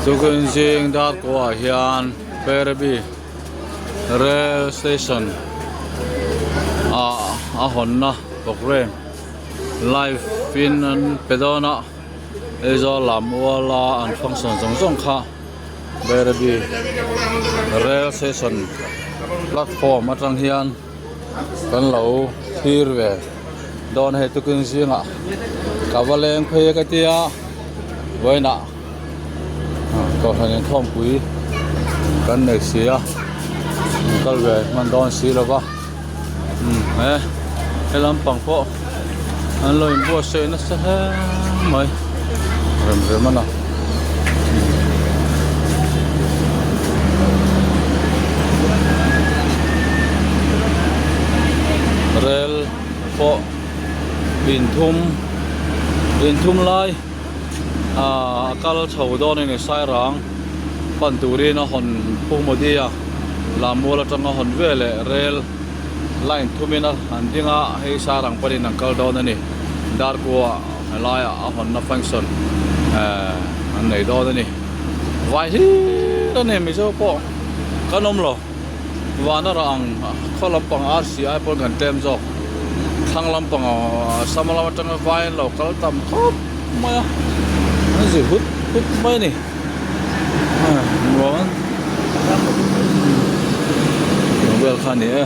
Tukin zing dar kuah hian Bairabi rail station ah a hawnna programme live in an pe dawn a Aizawl lam uala an function zawng zawng kha Bairabi rail station platform atang hian kan lo thlir ve dawn hei tukin zingah ka va leng phei a ka tia vawiinah kohhran inkhawmpui kan nei si a kal ve hman dawn si lo va umm he he lampang pawh an lo inbuatsaih nasa hle mai rem rem a na. Rel pawh inthum inthum lai ah a kal chho dawn a ni Sairang pan turin a hawn Pu Modi a Lammual atanga hawn veleh rel line thumin a an ding a hei Sairang panin an kal dawn a ni Darkua helaiah a hawnna function eh an nei dawn a ni vai hlir a ni Mizo pawh kan awm lo vana rah ang khaw lampang RCI pawn kan tlem zawk thlang lampang sama lam atanga vai an lo kal tam khawp mai a an zi hut hut mai a ni nuam an vel kha a ni e.